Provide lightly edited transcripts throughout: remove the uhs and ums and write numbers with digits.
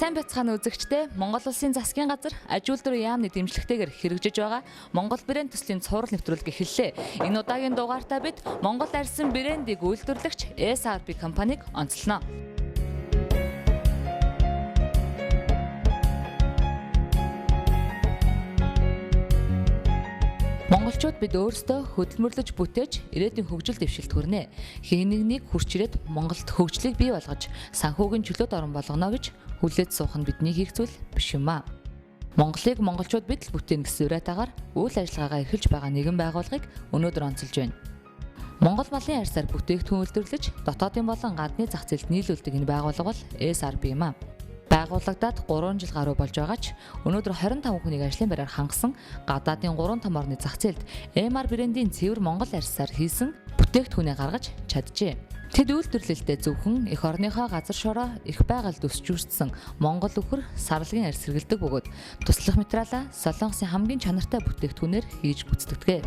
Сайн байцгаана үзэгчдээ. Монгол Улсын засгийн газар аж үйлдвэрийн яамны дэмжлэгтэйгээр хэрэгжиж байгаа Монгол брэнд төслийн цуврал нэвтрүүлэг эхэллээ. Энэ удаагийн дугаартаа бид Монгол арьсан брендийг үйлдвэрлэгч SRB компанийг онцлоно. Монголчууд бид өөрсдөө хөдөлмөрлөж бүтээж ирээдүйн хөгжил дэвшилт хүрнэ. Хэн нэгнийг хурц ирээд Монголд хөгжлийг бий болгож санхүүгийн чөлөөт орон болгоно гэж хүлээж суух нь бидний хийх зүйл биш юм аа. Монголыг монголчууд бид л бүтээн гэсэн уриатаагаар үйл ажиллагаагаа эрхэлж байгаа нэгэн байгууллагыг өнөөдөр онцолж байна. Монгол малын арьсаар бүтээгдэхүүн үйлдвэрлэж дотоодын болон гадны зах зээлд нийлүүлдэг энэ байгууллага бол SRB юм аа. Байгуулагдаад 3 жил гаруй болж байгаа ч өнөөдөр 25 хүнийг ажлын байраар хангасан гадаадын 3 том орны зах зээлд MR брендийн цэвэр Монгол арьсаар хийсэн бүтээгдэхүүнээ гаргаж чаджээ. Тэд үйлдвэрлэлдээ зөвхөн эх орныхоо газар шороо их байгальд өсч үрсэн Монгол үхэр сарлагын арьс хэрэглэдэг бөгөөд туслах материалаа Солонгосын хамгийн чанартай бүтээгдэхүүнээр хийж гүйцэтгэдэг.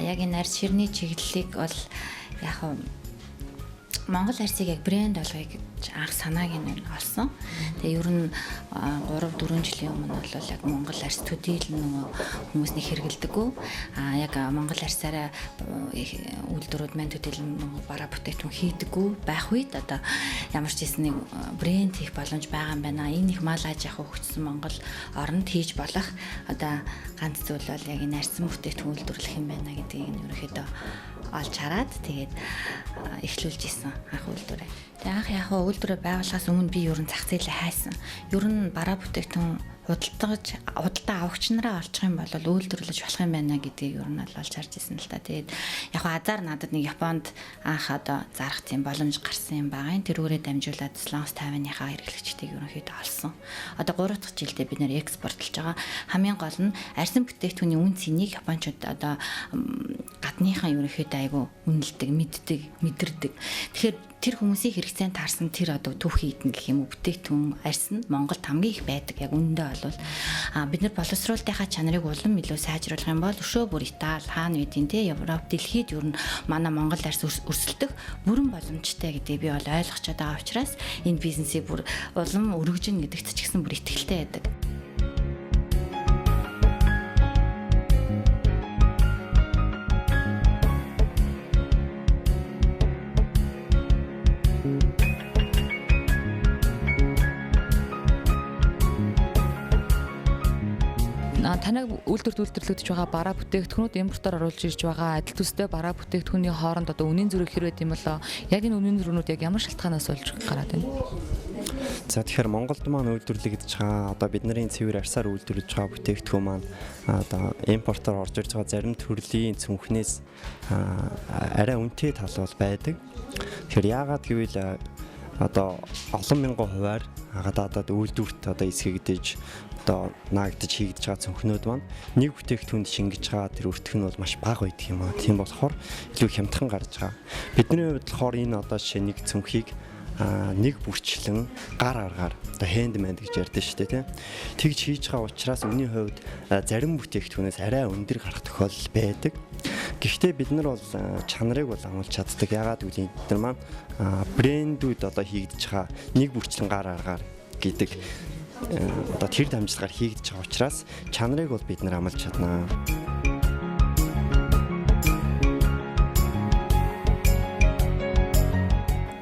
Яг энэ арьс ширний чиглэлийг бол яг Монгол арьсыг яг брэнд болгоё гэж анх санааг нь олсон. Тэгээ ер нь 3 4 жилийн өмнө бол яг Монгол арьс төдийл нөгөө хүмүүс нэг хэрэгэлдэггүй. А яг Монгол арьсаараа үйлдвэрүүд маань төдийл нөгөө бараа бүтээгдэхүүн хийдэггүй байх үед одоо ямар ч хийсэн нэг брэнд хийх боломж байгаа юм байна. Энэ их мал аж ахуй хөгжсөн Монгол оронд хийж болох одоо ганц зүйл бол яг энэ арьсан бүтээгдэхүүн үйлдвэрлэх юм байна гэдгийг нь ерөнхийдөө олж хараад тэгээд эхлүүлж исэн анх үйлдвэрээ. Тэгээ анх яг үйлдвэрээ байгуулахаас өмнө би ер нь зах зээлээ хайсан. Ер нь бараа бүтээгдэхүүн худалдаа авагч нараа олчих юм бол үйлдвэрлэж болох юм байна гэдгийг ер нь олж харж исэн л та. Тэгээд яг азар надад нэг Японд анх одоо зарах тийм боломж гарсан юм байгаа. Тэрүүрээ дамжуулаад Солонгос Тайваныхаа хэрэглэгчдийг ерөнхийдөө олсон. Одоо 3 дахь жилдээ бид нэр экспортлж байгаа. Хамгийн гол нь арьсан бүтээгдэхүүний үн цэнийг японочууд одоо гадныхан ерөнхийдөө айгүй үнэлдэг, мэддэг, мэдэрдэг. Тэгэхээр тэр хүмүүсийн хэрэгцээнд таарсан тэр одоо түүхий идэн гэх юм уу бүтээгдэхүүн арьс нь Монголд хамгийн их байдаг. Яг үнэндээ бол бид нар боловсруулалтынхаа чанарыг улам илүү сайжруулах юм бол өшөө бүр Итали, хаана гэдیں те Европ, дэлхийд ер нь манай Монгол арьс өрсөлдөх бүрэн боломжтой гэдгийг би бол ойлгочоод байгаа учраас энэ бизнесийг бүр улам өргөжин гэдэгт ч гэсэн бүр итгэлтэй байдаг. Танай үйлдвэрт үйлдвэрлэгдэж байгаа бараа бүтээгдэхүүнүүд импортоор оруулж ирж байгаа адил төстэй бараа бүтээгдэхүүний хооронд одоо үнийн зөрүү хэр байд юм болоо? Яг энэ үнийн зөрүүнүүд яг ямар шалтгаанаас болж гараад байна? За тэгэхээр Монголд маань үйлдвэрлэгдэж байгаа одоо бидний цэвэр арьсаар үйлдвэрлэж байгаа бүтээгдэхүүн маань одоо импортоор орж ирж байгаа зарим төрлийн цүнхнээс арай үнэтэй тал бол байдаг. Тэгэхээр яагаад гэвэл одоо олон мянган хувиар гадаадад үйлдвэрт одоо эсгэгдэж одоо наагдаж хийгдэж байгаа цүнхнүүд маань нэг бүтээгдэхүүнд шингэж байгаа тэр өртөх нь бол маш бага байдаг юм аа. Тийм болохоор илүү хямдхан гарч байгаа. Бидний хувьд болохоор энэ одоо жишээ нэг цүнхийг нэг бүрчлэн гар аргаар одоо хендмэнд гэж ярьдэн шүү дээ тийм. Тэгж хийж байгаа учраас үнийн хувьд зарим бүтээгдэхүүнээс арай өндөр гарах тохиолдол байдаг. Гэхдээ бид нар бол чанарыг бол амлж чаддаг. Яагаад гэвэл бид нар маань брэндүүд одоо хийгдэж байгаа нэг бүрчлэн гар аргаар гэдэг одоо тэр дамжлагаар хийгдэж байгаа учраас чанарыг бол бид нар амлж чаднаа.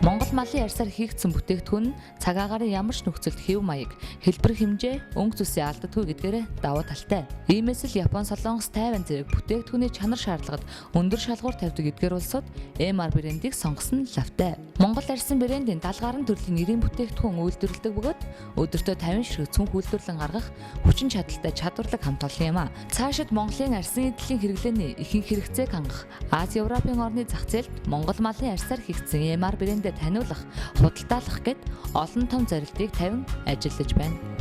Монгол малын арьсаар хийгдсэн бүтээгдэхүүн нь цаг агаарын ямар ч нөхцөлд хэв маяг, хэлбэр хэмжээ, өнгө зүсээ алддаггүй гэдгээрээ давуу талтай. Иймээс л Япон, Солонгос, Тайван зэрэг бүтээгдэхүүний чанар шаардлагад өндөр шалгуур тавьдаг эдгээр улсууд MR брендийг сонгосон нь лавтай. Монгол арьсан брендийн 70 гаруй төрлийн нэрийн бүтээгдэхүүн үйлдвэрлэдэг бөгөөд өдөртөө 50 ширхэг цүнх үйлдвэрлэн гаргах хүчин чадалтай чадварлаг хамт олон юм а. Цаашид Монголын арьсан эдлийн хэрэглээний ихэнх хэрэгцээг хангах Ази, Европын орны зах зээлд Монгол малын арьсаар хийгдсэн MR брендэд таниулах, худалдаалах гэд олон том зорилтыг тавин ажиллаж байна.